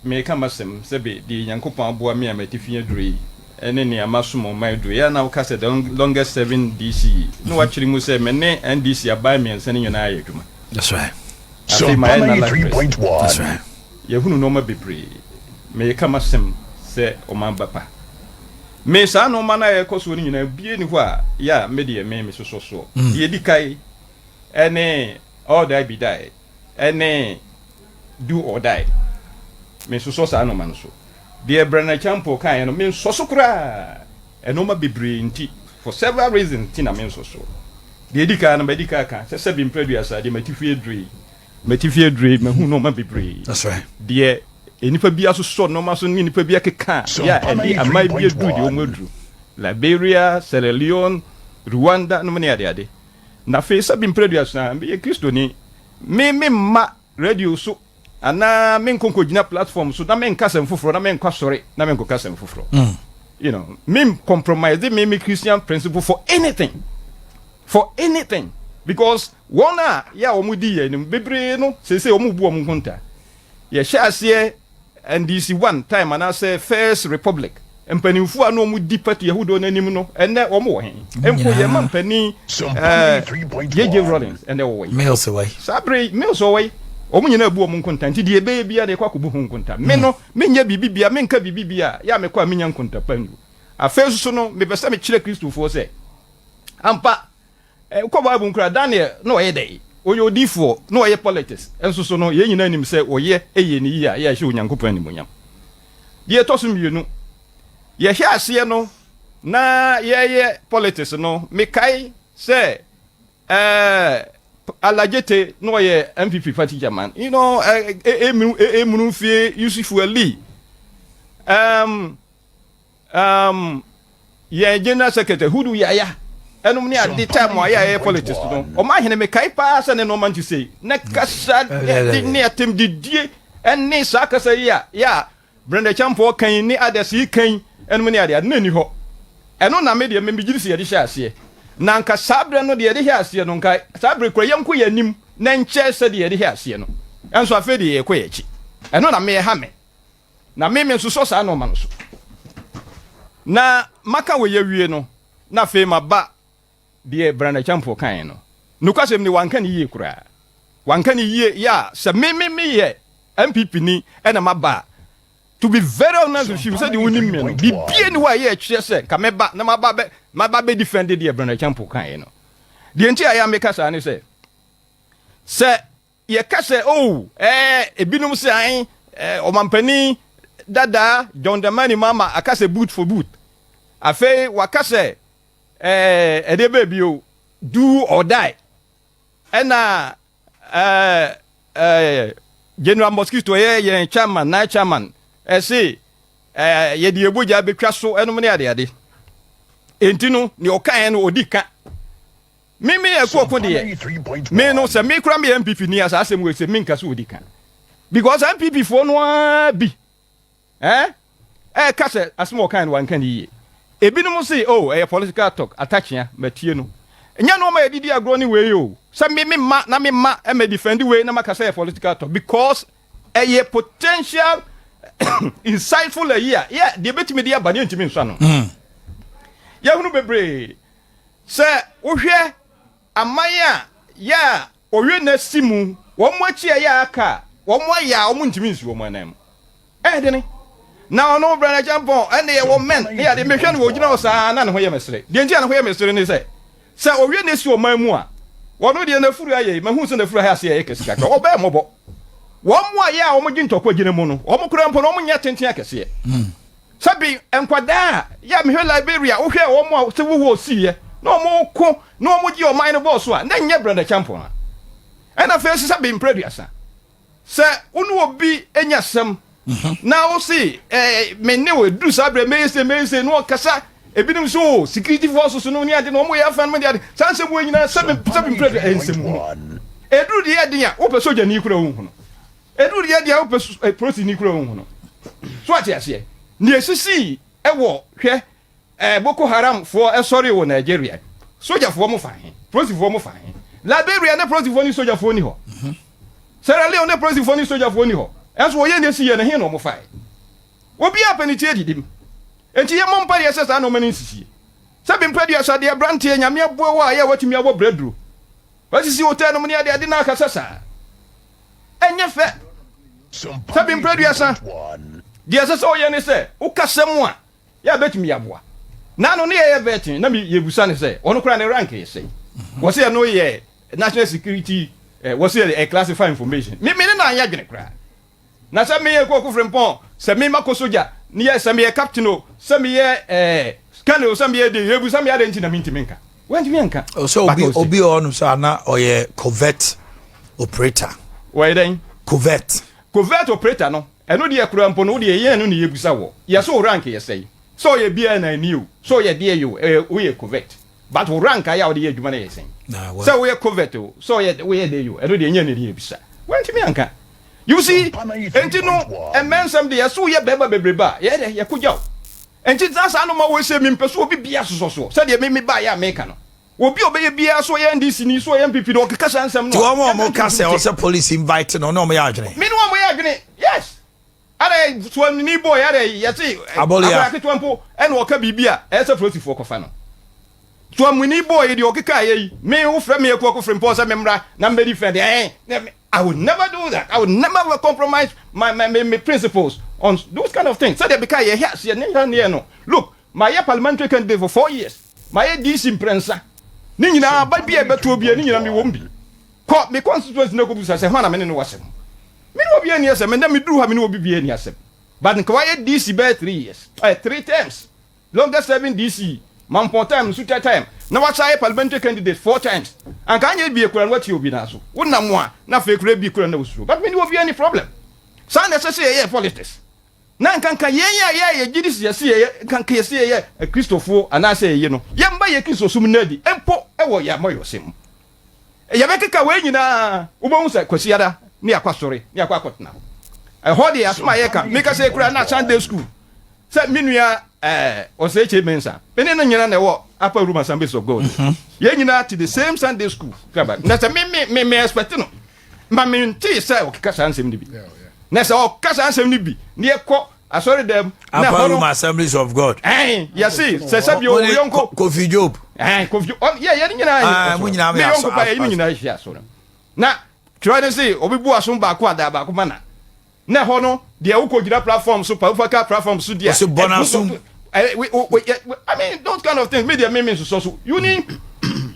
Mereka m'asɛm sɛbe deɛ Nyankopɔn aboa me a m'atifi aduro yi ne nea masom ɔman aduro yi a na woka sɛ the longest serving DC yi na wakyerɛ mu sɛ me ne NDC aban mmiɛnsa no nyinaa ayɛ adwuma. That's right. Afei mayɛ Nala president. That's right. Yɛhunu nnoɔma bebree. Mereka m'asɛm sɛ ɔman ba pa. Me saa nnoɔma no a ɛrekɔ soɔ no nyinaa bie ni hɔ a yɛ a me deɛ me mesosɔ soɔ. Deɛ ɛdi kae ɛne all die be die. Ɛne do or die. Mensosɔ saa nnoɔma no so. Deɛ Brana Acheampong kaeɛ no, mensɔ so koraa. Nnoɔma bebree nti, for several reasons nti na mensɔ soɔ. Deɛ ɛdi kan no, madi kan aka sɛ sɛbe mprɛ aduasa, deɛ m'atifi aduro yi, m'atifi aduro yi, mahu nnoɔma bebree. That's right. Deɛ nnipa bi asosɔ nnoɔma so ne nnipa bi akeka a, yɛ a ɛde aman bi aduru deɛ wɔn aduru. Liberia, Sierra Leone, Rwanda nom ne adeade. Na afei sɛbe mprɛ aduasa, meyɛ Kristoni. Me memma radio so anaa menkɔ nkɔgyina platform so na menka asɛm foforɔ na menkɔ asɔre na menkɔka asɛm foforɔ. Me compromise me Christian principle for anything. For anything. Because wɔn a yɛ a wɔn di yɛn anim bebree no seesei wɔn bu wɔn nkonta. Yɛhyɛ aseɛ NDC one time anaasɛ First Republic mpanimfoɔ a na wɔn di party ahodoɔ n'anim no ɛnɛ wɔn wɔ he? Mpo yɛn ma mpanin JJ Rawlings ɛnɛ wɔwɔ yi. Mills wɔ yi. Saa bere Mills wɔ yi. Wɔn nyinaa bu wɔn nkonta nti deɛ ɛbɛyɛ biara na yɛkɔ akɔbu ho nkonta. Me no menyɛ biribi bia menka biribi bia yɛ a mekɔ a menya nkonta pa ngu. Afei nso no mepɛ sɛ mekyerɛ Kristofoɔ sɛ ampa Wokɔ Bible mu koraa, Daniel na ɔyɛ dɛn? Ɔyɛ odiyifoɔ, na ɔyɛ politics nso so no, yɛn nyinaa nim sɛ ɔyɛ yɛ ne yie a, yɛ a ɛhyɛ Onyankopɔn animuonyam. Deɛ ɛtɔ so mmienu, yɛhyɛ aseɛ no na yɛyɛ politics no, mekae sɛ ɛɛ Alajete na ɔyɛ NPP party chairman, emunu fie Yusufu Ali, yɛn general secretary Hudu Yaya ɛnom ne ade time a yɛ politics no, ɔmo ahene mekae paa sɛ ne nneɛma nti sei na kasa de ne atem didie ɛne saa kasa yi a yɛ a Brenda Acheampong kan ne others yi kan ɛnom ne ade ade na ni hɔ. Ɛno na me deɛ me megye di sɛ yɛde hyɛ aseɛ na nka saa berɛ no deɛ yɛde hyɛ aseɛ no, nka saa berɛ kura yɛnkɔ yɛn anim na nkyɛ sɛ deɛ yɛde hyɛ aseɛ no, ɛnso afei deɛ yɛkɔ yɛn akyi. Ɛno na me ɛha me. Na me mensosɔ saa nnoɔma no so. Na maka wei awie no, na afei maba deɛ Brand Acheampong kaeɛ no. Nokwasɛm ni, wanka no yie koraa. Wanka no yie, yɛ a sɛ me me meyɛ NPP ni ɛna maba a, to be very honest with you, sɛdeɛ wonim me no, biribiara nni hɔ a ɛyɛ ɛkyerɛ sɛ nka mɛba na maba bɛ maba bɛ defend deɛ Brand Acheampong kaeɛ no. Deɛ nti a ɛyɛ a meka saa ne sɛ, sɛ yɛka sɛ, oh, ebinom sɛ an ɔmampanin dadaa John Dramani Mahama aka sɛ boot for boot. Afei waka sɛ ɛdeɛ bɛɛ bio, do or die. Ɛna General Mosquito ɛyɛ yɛn chairman, nine chairman, ɛse yɛde yɛn mogya bɛtwa so ɛnom ne adeade. Enti no, nea ɔkaeɛ no ɔdi ka. Me me yɛ koko deɛ, me no sɛ me kura me yɛ NPP ni a, saa asɛm wei sɛ me nka so odi kan because NPP foɔ no ara bi ɛka sɛ asɛm a ɔkan no wanka ne yie. Ebinom se, oh, ɛyɛ political talk atakyea matie no nyɛ nneɛma yɛde di agorɔ ne wei o, sɛ me me ma na me ma ɛmɛ defend wei na maka sɛ ɛyɛ political talk because ɛyɛ potential insightful ayi a yɛ deɛ ebetumi de aba ne ntumi nsɔ ano. Yɛhunu bebree. Sɛ wohwɛ aman a yɛ a wɔwe na si mu, wɔn akyi a yɛ a aka a, wɔn ayɛ a wɔn ntumi nsi wɔn anan mu. Ɛyɛ dene. Na ɔno Brother Acheampong ɛne yɛwɔ men ne yɛde mehwɛ no ɔgyina hɔ saa na ne ho yɛ me sere. Deɛ nti a ne ho yɛ me sere ne sɛ, sɛ ɔwe na si ɔman mu a, ɔno deɛ n'afuru ayɛ yi, mahu sɛ n'afuru ayɛ ase ɛyɛ kɛse kakra, ɔbɛyɛ mmɔbɔ. Wɔn a yɛ a wɔgye ntɔkwa gyina mu no, wɔn koraa mpo no wɔn nyɛ tenten akɛseɛ. Sɛbi nkwadaa a yɛ mehwɛ Liberia, wohwɛ wɔn a civil war siiɛ na wɔn ko na wɔn gye ɔman no bɔɔ so a, na nyɛ Brenda Acheampong a. Ɛna afei nso sɛbi mprɛ aduasa, sɛ wo ne obi nya asɛm na wo se me ne wo ɛduru saa berɛ mɛyɛ sei mɛyɛ sei na ɔkasa, ebinom nso o security forces no ne ade na wɔn yɛ afa no de ade, saa nsɛm wɔ nyinaa sɛbi sɛbi mprɛ aduasa ɛyɛ nsɛm hunu. Ɛduru deɛ ɛden a wopɛ sogyani kura wo hunu. Ɛduru deɛ deɛ wopɛ polisini kura wo hunu. So ate aseɛ? Nea esisii wɔ hwɛ Boko Haram foɔ sɔree wɔ Nigeria. Sogyafoɔ mo fa he? Polisifoɔ mo fa he? Liberia ne polisifoɔ ne sogyafoɔ ni hɔ. Sierra Leone ne polisifoɔ ne sogyafoɔ ni hɔ. Ɛnso wɔyɛ nea esi yɛ no, he na wɔfae? Obiara pɛ ne ti adidim. Enti yɛmmɔ mpaeɛ sɛ saa nnoɔma no nsisie. Sɛ bi mprɛduasa deɛ abranteɛ, Nyame aboa wo a, yɛ a woatumi abɔ bra duro. Woasisi hotel nom ne adeade na akasa saa. Ɛnyɛ fɛ. Sɛ bi mprɛduasa, deɛ ɛsɛ sɛ woyɛ ne sɛ, wokasa mu a, yɛ a bɛtumi aboa. Naano ne yɛyɛ vetting na me yɛbusa no sɛ, ɔno koraa ne rank yɛ sɛn? Wɔse ɛno yɛ national security, eh, wɔse ɛyɛ classified information. Me, me ne no anyɛ adwene koraa. Na sɛ meyɛ Kwaku Frimpong, sɛ me makɔ sogya, ne yɛ, sɛ meyɛ captain o, sɛ meyɛ eh, colonel o, sɛ meyɛ de, yɛbusa me adɛn nti na mentumi nka. Wantumi anka. Sɛ obi obi wɔ hɔnom sɛ ana ɔyɛ covert operator. Wɔyɛ dɛn? Covert. Covert operator no, ɛno deɛ koraa mpo no, wo deɛ yɛn no ne yɛbusa wɔ. Yɛ so wo rank yɛ sɛn? Sɛ ɔyɛ BNI ni o, sɛ ɔyɛ deɛ yɛ o, ɛyɛ woyɛ covert. But wo rank a yɛ a wode yɛ adwuma no yɛ sɛn? Sɛ woyɛ covert o, sɛ ɔyɛ woyɛ deɛ yɛ o, ɛno deɛ nyɛ ne ne yɛbisa. Wantumi anka. You see, enti no, ɛmɛ nsɛm deɛ, ɛso yɛ bɛrima bebrebe a, yɛyɛ dɛ, yɛko gya wo. Enti tena saa no ma wei sɛ mempɛ sɛ obi bia sosɔ soɔ, sɛdeɛ me me baeɛ a meka no. Obi a ɔbɛyɛ biara, sɛ ɔyɛ NDC ni, sɛ ɔyɛ NPP ni, ɔkeka saa nsɛm no a, Nti wɔn a wɔka sɛ ɔsɛ police invite no, ɔne wɔn yɛ adwene? Me ne wɔn yɛ adwene, yes. Adɛ soamni boy adɛ yɛse Abolia. akwadaa ketewa mpo ɛna ɔka biribi a ɛyɛ sɛ polisifoɔ kɔfa no. Soamni boy deɛ ɔkeka yɛ yi, me wofrɛ me Akuako Frimpong sɛ memmra na mmɛdi fɛ deɛ ɛn, I will never do that. I will never compromise my, my, my, my principles on those kind of things. Sɛdeɛ beka yɛ hɛ aseɛ ne hɛ neɛ no. Look, mayɛ parliamentary candidate for 4 years. Mayɛ DC mprɛnsa. Ne nyinaa ba bi a ɛbɛtoɔ bi a ne nyinaa mewɔ mu bi. Kɔ me constituency na kɔbusa sɛ hwan na me ne no wɔ asɛm. Me ne obi ani asɛm. Ɛnɛ meduru ha me ne obi bi ani asɛm. But nka wayɛ DC bɛyɛ 3 years, three terms. Longest serving DC, Mampɔn time, Nsuta time. Na wasa ayɛ parliamentary candidate four times. Anka anyɛ bie kura no watie obi naa so. Wonam a na afei kura bi kura na osuro. But me ne obi ani problem. Saa na ɛsɛ sɛ yɛyɛ politics. Na nkanka yɛn a yɛ a yɛgye di sɛ yɛse yɛyɛ nkanka yɛse yɛyɛ Kristofoɔ anaasɛ yɛyɛ no, yɛmma yɛn Kristosom no adi mpo wɔ yɛn amanyɔsɛm mu. Yɛbɛkeka wei nyinaa, wobɛhu sɛ Kwasiada ne yɛakɔ asɔre ne yɛakɔ akɔtena hɔ. Ɛhɔ deɛ asɛm a yɛka, meka sɛ kura na Sunday school sɛ me nua ɛɛ Ɔsɛekyei Mensah, me ne no nyina na ɛwɔ Upper Room Assemblies of God. Yɛn nyinaa te the same Sunday school. Na sɛ me me me me expect no, ma me ntee sɛ ɔkeka saa nsɛm no bi. Na sɛ ɔka saa nsɛm no bi ne yɛkɔ asɔre dɛm na Upper Room Assemblies of God. Ɛn yɛsi sɛ sɛ bi o yɔnko. Kofi Job. Ɛn Kofi Job yɛ yɛn nyinaa yɛ. Mo nyinaa mi yɔnko pa yɛ nyinaa hyia asɔre. Na twerɛ ne se obi bu asom baako a da baako ma na. Na ɛhɔ no deɛ wokɔ gyina platform so pa wofa ka platform so deɛ. Ɔsi bɔ n'asom. I mean those kind of things me deɛ me me nsosɔ so you need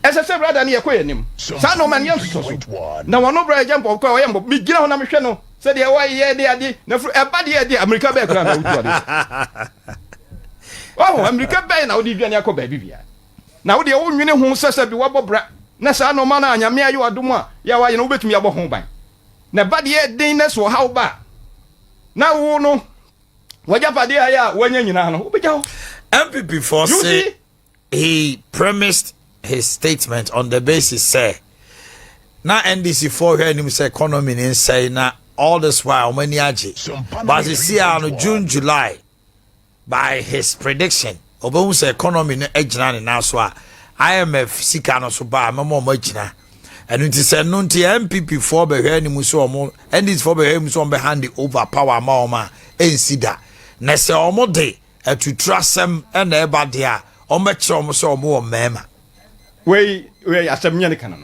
ɛsɛ sɛ brother ne yɛkɔ yɛn anim saa nneɛma no yɛn nsosɔ so na wɔn no brother gya mpɔ kɔ ɔyɛ mbɔ me gyina hɔ na mehwɛ no sɛdeɛ wɔyɛ de ade na furu ɛba deɛ ɛde amirika bɛɛ koraa na wotu ade ɔho amirika bɛɛ na wode dwane akɔ baabi bia na wodeɛ wonwene ho sɛ sɛ bi wabɔ bra na saa nneɛma no a Nyame ayɛ adom a yɛ a wayɛ no wobɛtumi abɔ ho ban na ɛba deɛ den na so ɔhaw ba na wo no wagyapadeɛ ayɛ a wanya nyinaa no wobɛgya hɔ. NPP foɔ se he premised his statement on the basis sɛ na NDC foɔ hwɛ anim sɛ economy ne nsɛe na all this while wɔn ani agye, but sisi a no June, July, by his prediction, ɔbɛhu sɛ economy no agyina ne nan so a IMF sika no so ba a mɛma wɔn agyina. Ɛno nti sɛ no nti NPP foɔ bɛhwɛ anim sɛ wɔn NDC foɔ bɛhwɛ anim sɛ wɔn bɛ hand over power ama wɔn a ɛnsi da, na sɛ wɔn de atuturu asɛm ɛna ɛba deɛ a wɔn bɛkyerɛ wɔn sɛ wɔn wɔ mmarima. Wei asɛm nyɛ ne ka no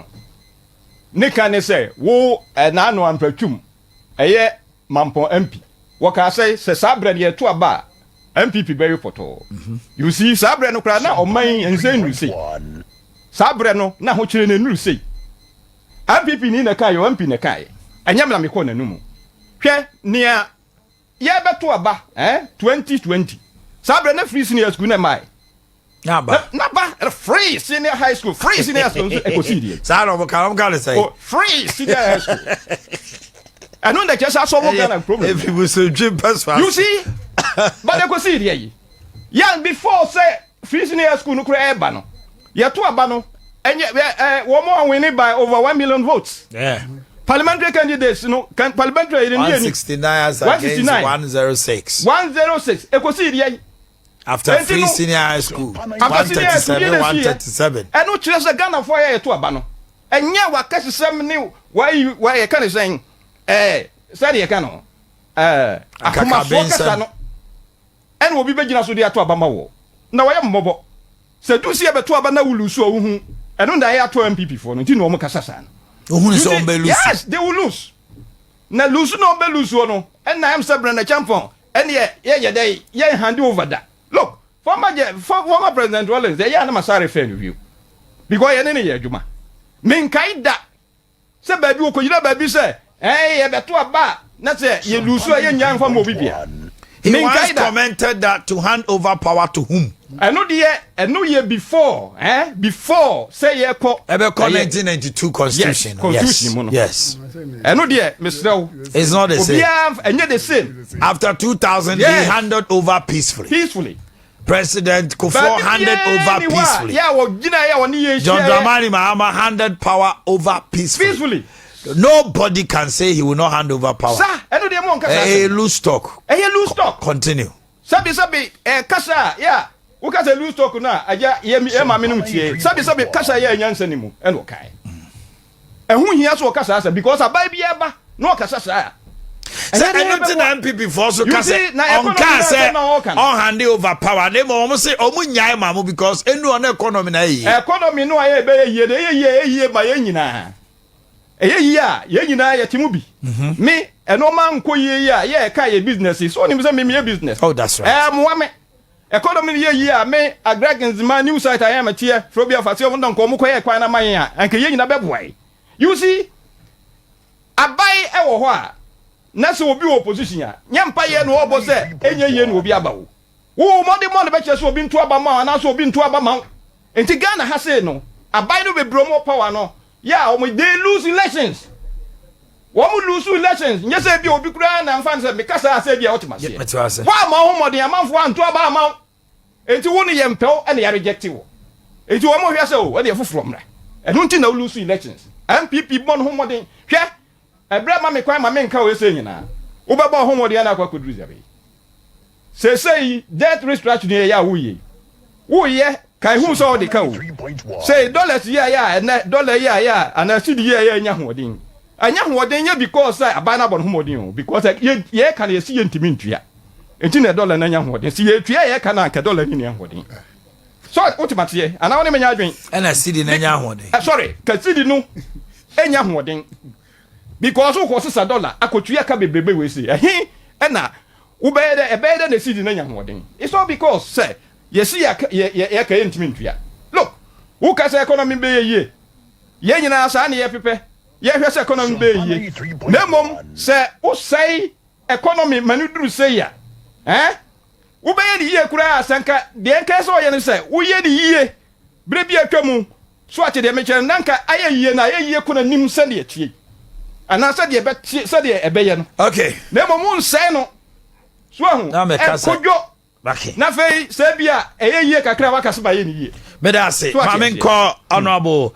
ne ka ne sɛ wo ɛnaano ampratwum ɛyɛ Mampɔn MP wɔkaa sɛ sɛ saa berɛ no yɛto aba a NPP bɛwe pɔtɔɔ. You see, saa berɛ no koraa na ɔman yi nsɛ nnuru sei. Saa berɛ no na ahokyere no nnuru sei. NPP ni na ɛkaeɛ o, MP na ɛkaeɛ. Ɛnyɛ me na mekɔɔ n'anomu. Hwɛ nea yɛbɛto aba eh, 2020. Saa berɛ na free senior school na ɛmae. N'aba. N'aba free senior high school, free senior high school nso ɛkɔsii deɛ. Saa na ɔmo ka, ɔmo ka ne sɛn? Oh, free senior high school. Ɛno na kyerɛ sɛ asɔwɔ Ghana problem. Efi busodwi mpɛ so ase. You see, but ɛkɔsii deɛ yi. Yan before sɛ free senior high school no koraa ɛba no, yɛto aba no, ɛnyɛ ɛ ɛ wɔn a winning by over 1 million votes. Parliamentary candidates no, can, parliamentary yɛ ni 169 as against 106. 106 ɛkɔsii deɛ yi. After free senior high school, 137, 137. Ɛno kyerɛ sɛ Ghanafoɔ a yɛto aba no, ɛnyɛ wakɛsesɛm ne wayi wayɛ ka ne sɛn ɛɛ sɛdeɛ yɛka no. Ahomasoɔ kasa no ɛna obi bɛgyina so de ato aba ma wɔ na wɔyɛ mmɔbɔ sɛ du si ɛbɛto aba na wo lose a, wohu ɛno na ɛyɛ ato NPP foɔ no nti na wɔn kasa saa no. Ohun sɛ ɔn bɛ lose. Yes, they will lose, na lose na ɔn bɛ lose wɔ no, ɛna ɛm sɛ Brenda Acheampong ɛneɛ yɛnyɛ dɛ yɛn hand over da. Look, former President Rawlings, ɛyɛ anam asare fɛ no view because yɛne ne yɛ adwuma. Menkae da sɛ baabi wɔkɔgyina baabi sɛ ɛɛ yɛbɛto aba a na sɛ yɛ lose a, yɛnya mfa ma obi bia. He once commented that to hand over power to whom? Ɛno deɛ, ɛno yɛ before sɛ yɛkɔ. Ɛbɛkɔ 1992 constitution. Yes, constitution mu no. Ɛno deɛ, mesrɛ wo. It's not the same. Obiara ɛnyɛ the same. After 2000, he handed over peacefully. Peacefully. President Kufuor handed over peacefully. Yeah, well, gyina yɛ wɔne yɛ. John Dramani Mahama handed power over peacefully. Peacefully. Nobody can say he will not hand over power. Sa ɛno deɛ, mo nkasa. Eh, loose talk. Ɛyɛ loose talk. Continue. Sɛbi sɛbi, kasa a yɛ a wokasa loose talk no a, agya yɛ maame no tie. Sɛbi sɛbi, kasa yɛ nyansa ni mu ɛna ɔkae. Ɛho hia so ɔkasa asɛ because aban bi ɛba na ɔkasa saa. Sɛ ɛno ti na NPP foɔ so ka sɛ ɔnka sɛ ɔn hand over power ne ma wɔn sɛ ɔmo nyae ma mo because enu ɔno economy na ɛyɛ yie. Economy no a yɛ bɛyɛ yie de, ɛyɛ yie, ɛyɛ yie ma yɛn nyinaa. Ɛyɛ yie a, yɛn nyinaa yɛte mu bi. Me ɛnɔɔma nkɔ yie yi a yɛ ɛka yɛ business yi so, ɔnim sɛ me meyɛ business. Oh, that's right. Moa me economy no yɛ yie a, me Agric Nzema new site a yɛn mɛteɛ furo bi afase ɔmo na nka ɔmo kɔ yɛ kwan na ma yɛn a, anka yɛn nyinaa bɛboa yi. You see, aban ɛwɔ hɔ a, na sɛ obi wɔ opposition a, nyɛ mpa yɛ na ɔbɔ sɛ ɛnyɛ yie na obi aba wo wo mɔde mɔ no bɛkyerɛ sɛ obi nto aba ma wo anaasɛ obi nto aba ma wo. Nti Ghana ha sei no, aban no bebree ɔmo power no yɛ a, ɔmo they lose elections, wɔn lose elections. Nyɛ sɛ ebi obi koraa na nfa sɛ meka saa sɛ ebi a ɔte ma seɛ wɔn ama ho mmɔden, amanfoɔ anto aba ama wo, nti wo no yɛ mpɛw ɛna yɛ reject wɔ, nti wɔn hwɛ sɛ o ɛde foforɔ mmra. Ɛno nti na wo lose elections. NPP bɔ no ho mmɔden. Hwɛ, ɛbrɛ ma me kwan ma me nka o ɛsɛ nyinaa wobɛbɔ ho mmɔden ana akɔ akɔduru sɛ bɛyi seesei debt restructuring yɛ a woyɛ woyɛ ka ehu sɛ ɔde ka o sɛ dollars yi a yɛ a ɛnɛ dollar yi a yɛ a anaa cedi yi a yɛ anya ahoɔden, anya ahoɔden nyɛ because sɛ aban no abɔ ne ho mmɔden o, because yɛ yɛ ka no yɛsi yɛ ntumi ntua, nti na dollar no anya ahoɔden. Si yɛtua yɛ ka no anka dollar no ni ahoɔden so. Wote mateɛ anaa wo ne menya adwen? Ɛna cedi no anya ahoɔden. Sorry, ka cedi no anya ahoɔden because wokɔ sesa dollar akɔtua ka bebrebe wei si ɛhe ɛna wobɛyɛ dɛ ɛbɛyɛ dɛ na cedi no anya ahoɔden. It's all because sɛ yɛsi yɛ yɛ yɛka yɛ ntumi ntua. Look, woka sɛ economy bɛyɛ yie, yɛn nyinaa saa ne yɛpepɛ, yɛhwɛ sɛ economy bɛyɛ yie, na mmom sɛ wosɛe economy ma no duru sɛ yi a, wobɛyɛ ne yie koraa, sɛ nka deɛ nka sɛ ɔyɛ no sɛ woyɛ ne yie berɛ bi atwa mu so ate deɛ mekyerɛ no, na nka ayɛ yie na ayɛ yie kɔ n'anim sɛdeɛ tie anaa sɛdeɛ ɛbɛtie, sɛdeɛ ɛbɛyɛ no. Na mmom wonsɛe no so ahu ɛkodwo na afei sɛ bi a ɛyɛ yie kakra, waka sɛ bayɛ ne yie. Meda ase. Maame nkɔ honorable.